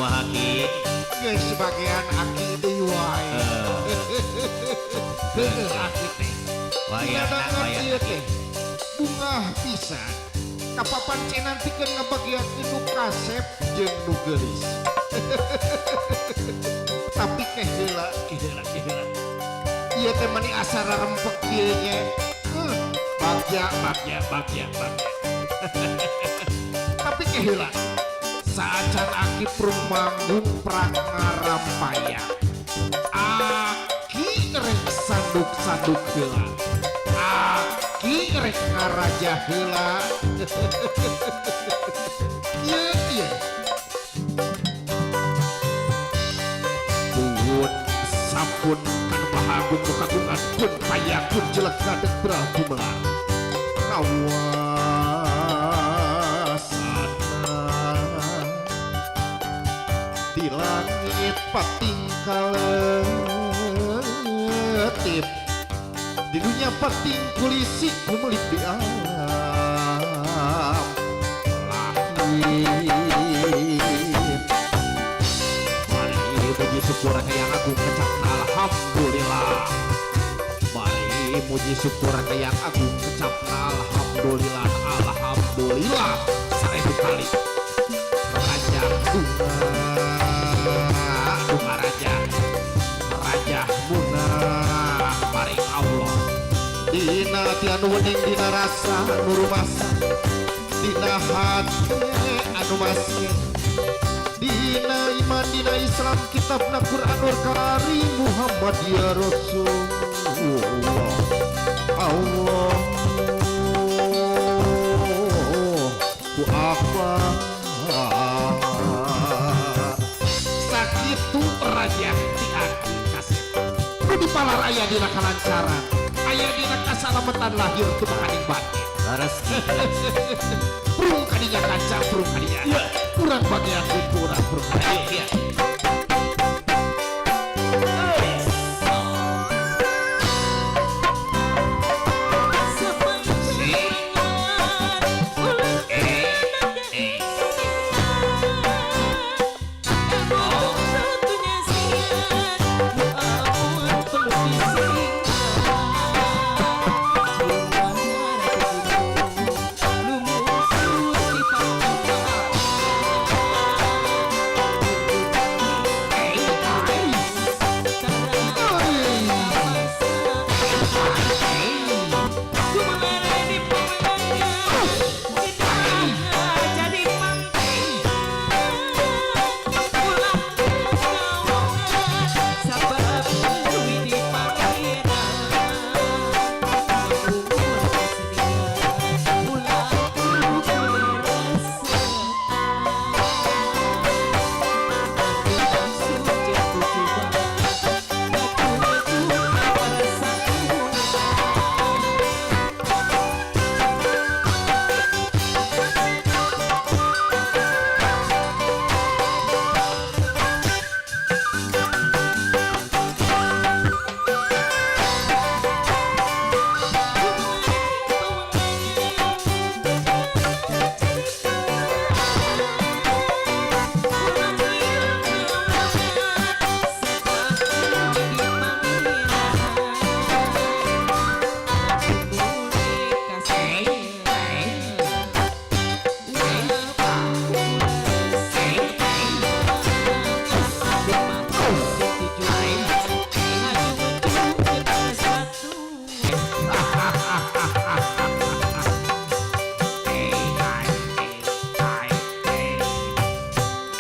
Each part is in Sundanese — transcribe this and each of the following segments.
Kumaha, Ki? Geus sebagian aki deui wae. Heueuh, aki teh. Wayahna Ngadangan wayah. Ieu teh bungah pisan. Kapapancenan pikeun ngabagiakeun nu kasep jeung nu geulis. Tapi keh heula, keh heula, keh heula. Ieu teh mani asa rarempek kieu nya. Bagja, bagja, bagja, bagja. Tapi keh heula. Saacan aki prung manggung prang ngarampaya. Aki rek sanduk-sanduk heula. Aki rek ngaraja heula. Ieu ieu. Pun sampun kanu maha agung nu kagungan kun payakun jelek ngadeg beral gumelar. Kawasana di langit pating kaletip, di dunia pating kulisi kumelit di alam lahir. Mari puji syukur ka yang agung kecap alhamdulillah. Mari puji syukur ka yang agung kecap alhamdulillah, alhamdulillah 1000 kali. Raja bunga bunga raja raja bunga maring Allah. Dina ati anu wening, dina rasa anu rumasa, dina hate anu masih, dina iman, dina Islam, kitabna Quranul Karim Muhammad ya Rasulullah. Allah Akbar. Sakitu raja ti aki kasep nu dipalar aya dina kalancaran, aya dina kasalamatan lahir tumakaning batin. Leres. Prung kadinya kaca, prung kadinya kurang bagian kurang prung kadinya. Iya.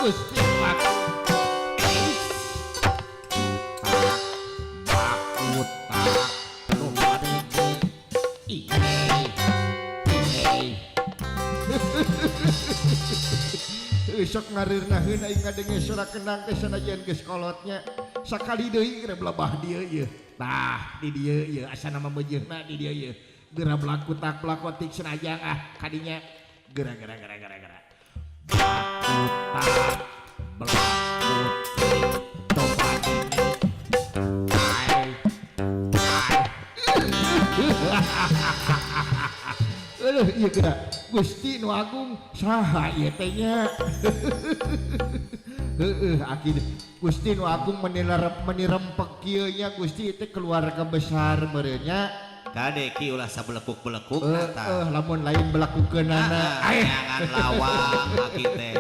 Gusti aku baku tak sok ngareurnaheun aing ngadenge suara kendang teh sanajan geus kolotnya sakali deui geura belabah dieu ieu tah di dieu ieu asana mah meujeuhna di dieu ieu geura belakutak belakotik senajang ah kadinya geura geura geura geura geura bakutak belakutik tobat ai ai. Aduh, iya geura Gusti nu agung saha ieu teh nya. Heeh, aki Gusti nu agung meni rempeg kieu nya Gusti teh keluarga besar meureun nya. Kade ki ulah sabelekuk-belekuk Heeh, lamun lain belakukeunana. Jangan lawang aki teh.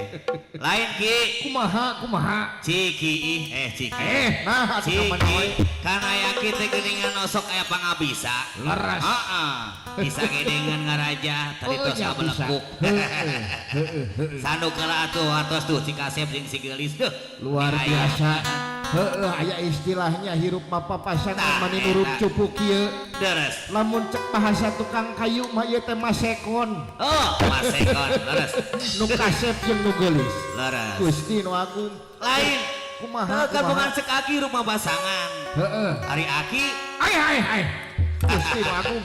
Lain ki. Kumaha kumaha? Ciki ih ciki. Nah atuh Ciki mana wae. Kana aki teh geuningan osok aya pangabisa. Leres. Heeh. Bisa gedengan ngaraja tadi Oh, tos nya bisa. ngabelekuk. Heeh, heeh, heeh. Sanduk heula atuh atos tuh si Kasep jeung si Geulis deuh. Luar Aya. biasa. Heeh, aya istilahnya hirup mah papasangan Tah, mani nurup eta. cupu kieu. Deres. Lamun cek bahasa tukang kayu mah ieu teh masekon. Oh, masekon leres. Nu kasep jeung nu geulis. Leres. Gusti nu agung. Lain. Kumaha Heuh, kan kumaha? bukan cek aki rumah pasangan. Heeh. Ari aki Ai ai ai. Gusti nu agung.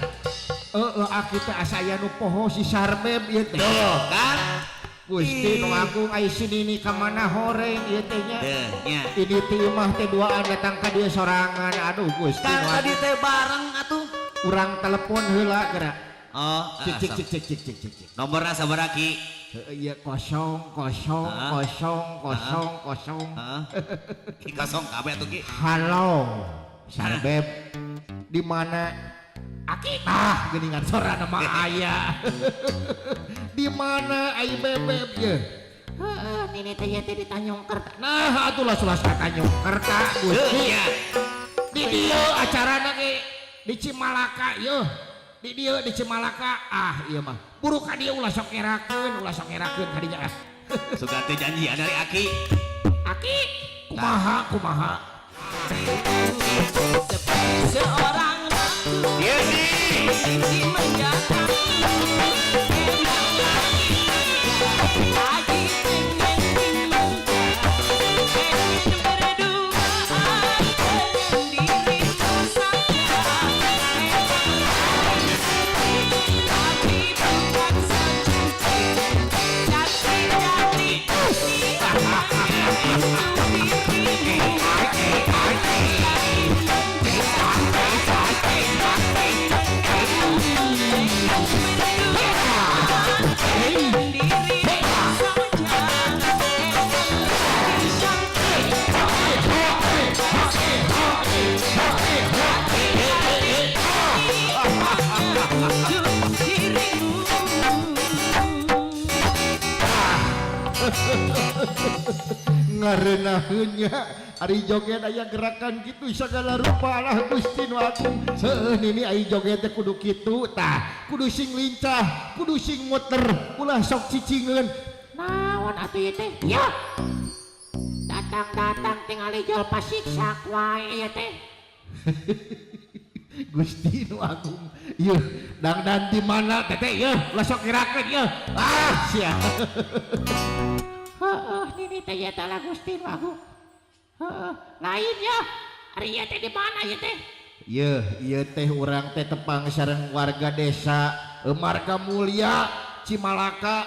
Heeh, aki teh asa aya nu poho si Sarbeb ieu teh. tuh kan. Gusti nu Ih. agung ai si Nini ka mana horeng ieu teh nya. Deh, nya. Ini ti imah teh duaan datang ka dieu sorangan. Aduh Gusti Kan nu tadi agung. teh bareng atuh. Urang telepon heula geura. Oh, Cik cik sok. cik cik cik cik cik cik. Nomorna sabaraha ki? Heeh, ieu kosong kosong Heeh. kosong kosong kosong. Heeh. Ki kosong kabeh atuh ki. Halo, Sarbeb. Di mana? Aki tah geuningan sorana mah aya. Di mana ai bebeb ye? Heeh, nini teh ieu teh di Tanjungkerta. Nah, atuh lah sulas ka Tanjungkerta Heuh, Gusti. nya. Di dieu acarana ge di Cimalaka yeuh. Di dieu di Cimalaka. Ah, ieu mah. Buru ka dieu ulah sok ngerakeun, ulah sok ngerakeun ka dinya ah. Sugan teh janjian dari aki. Aki, kumaha kumaha? Seorang ratu Ieu sih. tinggi menjatuh, emang lagi lagi pengen dimanja, pengen berduaan dengan dirimu saja. Emang lagi tapi bukan secantik, cantik cantik ini hanya untuk dirimu. Ngarenaheun nya ari joget aya gerakan gitu segala rupa lah Gusti nu agung. Heueuh nini ai joget teh kudu kitu tah, kudu sing lincah, kudu sing muter, ulah sok cicingeun. Naon atuh ieu teh? Ya. Datang-datang tingali jol pasiksak wae ieu teh. Gusti nu agung. Yeuh, dangdan di mana teteh yeuh, ulah sok ngerakeun yeuh. Ah, sia. Heeh, nini teh ieu teh lah Gusti nu agung. Heeh, lain ya. Ari ieu teh di mana ieu teh? Yeuh, ieu teh urang teh tepang sareng warga desa Marga Mulya Cimalaka.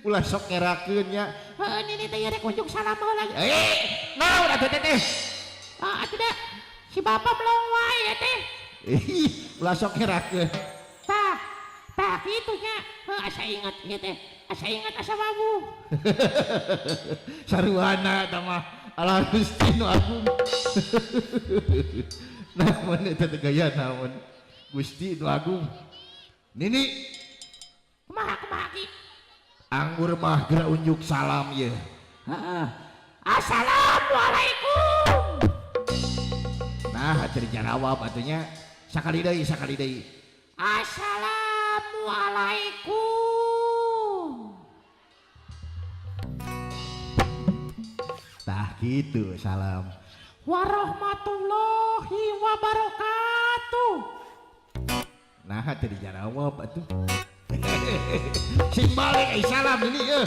Ulah sok ngerakeun nya. Heeh, nini teh ieu rek kunjung salam heula. Eh, naon atuh teteh? Ah, atuh da. Si bapak melong wae ieu teh. Ih, ulah sok ngerakeun. Tah, tah kitu nya. Heuh, asa inget ieu teh. Asa inget asa wabu. Saruana eta mah. Alah Gusti nu agung. Naon eta teh gaya naon? Gusti nu agung. Nini, Kumaha kumaha ki? Anggur mah geura unjuk salam ye. Heeh. Assalamualaikum. Nah, atuh dijarawab atuh nya. Sakali deui, sakali deui. Assalamualaikum. Tah kitu salam. Warahmatullahi wabarakatuh. Nah, atuh dijarawab atuh. Sing balik ai salam nini yeuh.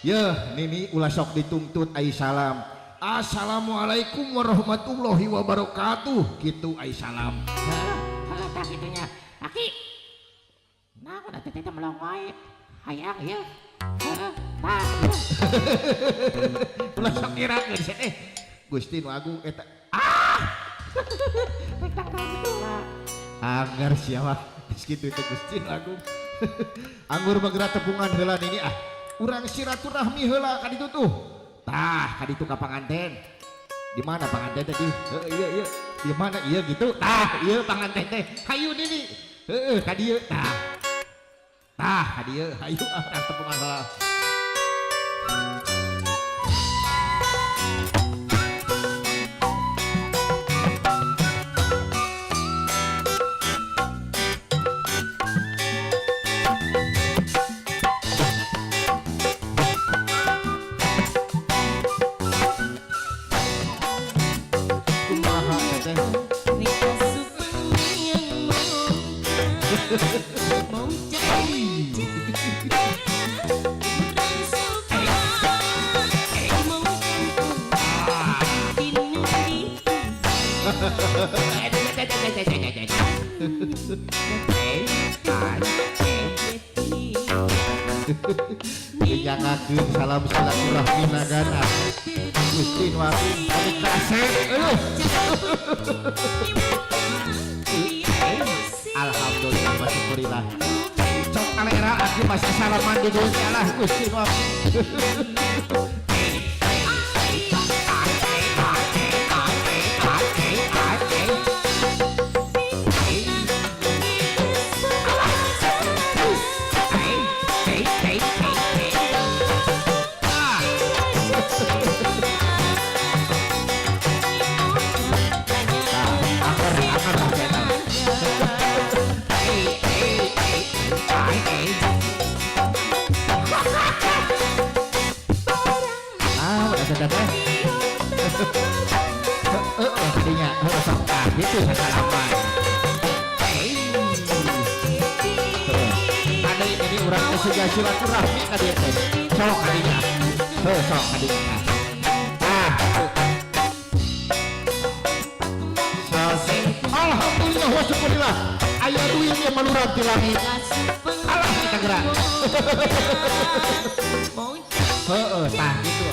Yeuh, nini ulah sok dituntut ai salam. Assalamualaikum warahmatullahi wabarakatuh. Kitu ai salam. Heeh, heeh tah kitu nya. Aki. Naon atuh teh melong wae. Hayang yeuh. Heeh, tah. Ulah sok ngirakeun sia teh. Gusti nu agung eta. Rek dangdan heula. Anggar sia mah. Geus kitu teh Gusti nu agung. Anggur mah geura tepungan heula nini ah. Urang silaturahmi heula ka ditu tuh. Tah, ka ditu ka panganten. Di mana panganten tadi? Heeh, iya iya. Di mana iya gitu? Tah, iya panganten teh. Hayu nini. Heeh, ka dieu. Tah. Tah, ka dieu. Hayu ah tepung masalah. Kumaha teteh? Dinyakakeun salam silaturahmi nagana. Gusti nu agung kami kasep. Aduh. Alhamdulillah wa syukurillah. Cok alera aki masih salaman di dunia lah Gusti nu agung. Ah, udah sedap teh. Heeh, tadinya heeh sok tah gitu salaman. Kade ini urang teh siga silaturahmi ka dieu teh. Sok kadinya. Heuh, sok kadinya. Ah. Alhamdulillah wa syukurillah. Aya duit yang maluran ti langit. Alah kita gerak. Heeh, tah gitu.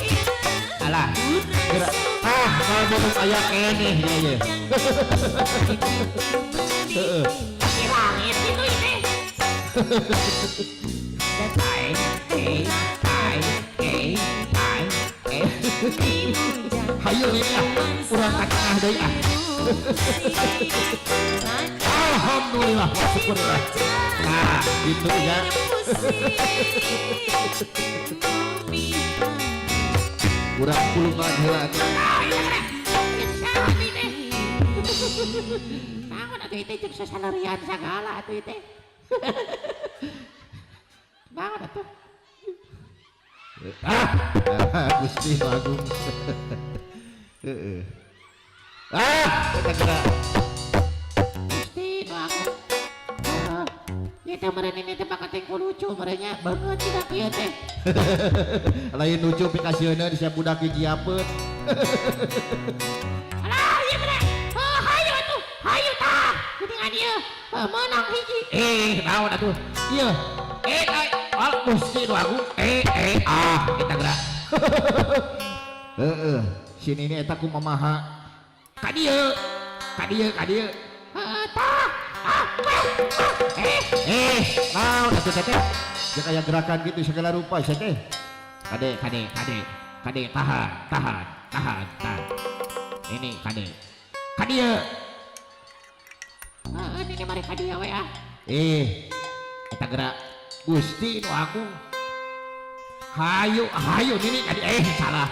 Alah, gerak. Ah, kalau belum aya keneh ieu ye. Heeh. Di langit itu ini. Hayu ini ah, urang ka tengah deui ah. Alhamdulillah wa syukurillah. Nah, gitu ya. Urang pulungan heula atuh. Naon atuh ieu teh jeung sasalarian sagala atuh ieu teh. Naon atuh? Ah, Gusti nu agung. Heeh. Ah, kita gerak. Gusti nu agung. Heeh. Ieu teh meureun ini teh bakal teh lucu meureunnya beungeut cenah kieu teh. Lain lucu pikasieuna di siap budak jiapeun. Alah, ieu mah. Heuh, hayu atuh. Hayu tah. Geuningan ieu. Heuh, meunang hiji. Eh, naon atuh? Ieu. Eh, ai, al Gusti nu agung. Eh, eh, ah, kita gerak. Heeh, sini ini eta kumamaha. Ka dieu. Ka dieu, ka dieu. Heeh, tah. Ah, weh, ah, eh. Eh, naon atuh teteh? Jeung aya gerakan gitu segala rupa sia teh. Kade, kade, kade. Kade, tahan, tahan, tahan, tahan. Ini kade. Kadieu. Heeh, ini mari kadieu we ah. Eh, eta gerak. Gusti nu agung. Hayu, hayu nini kadi eh salah.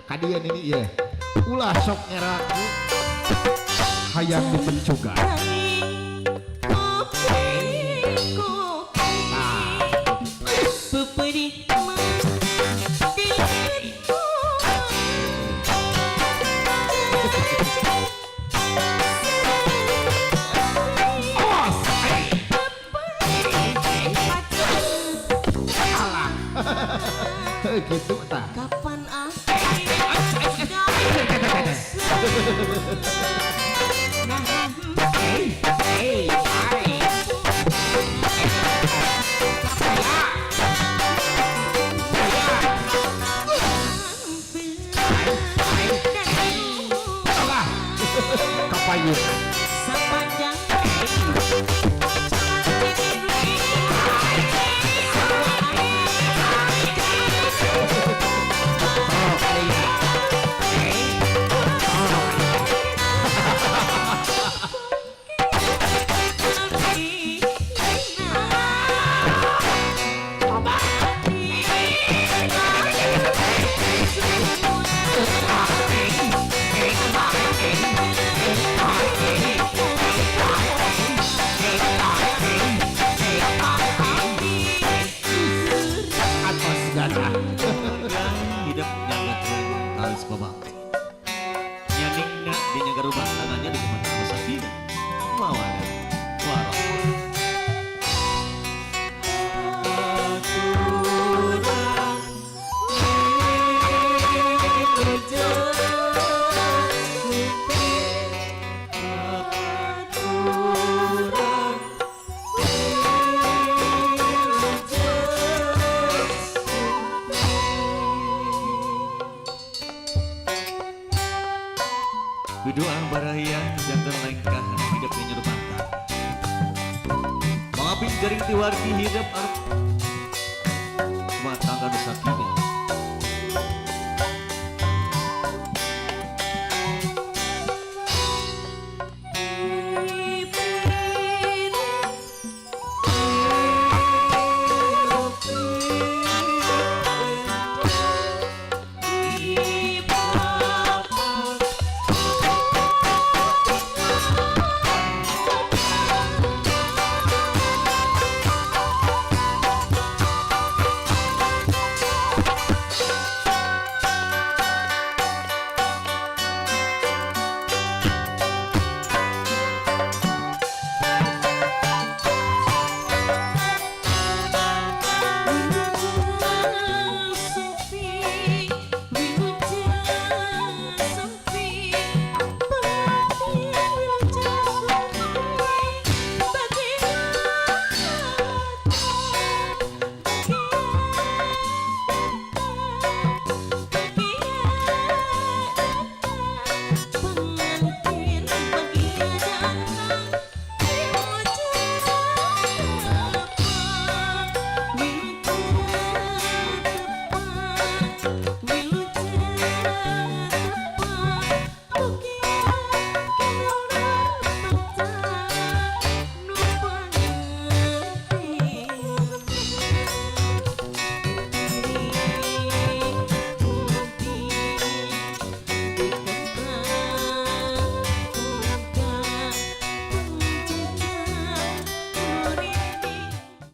Kadieu nini ieu. Ulah sok ngeraku. Hayang dipencugan. Awas. Alah. Heuh kitu tah. Kapan Alah. Kapayun. sepanjang Gajah. Hidup nyanggakeun kalis babak. Nyaningna di nyaga rumah tangannya di rumah tangga sakinah, mawadah, warahmah. Doa baraya jantan lengkah hidup di rumah tangga. Mangaping jaring tiwargi hidup arep rumah tangga nu sakinah,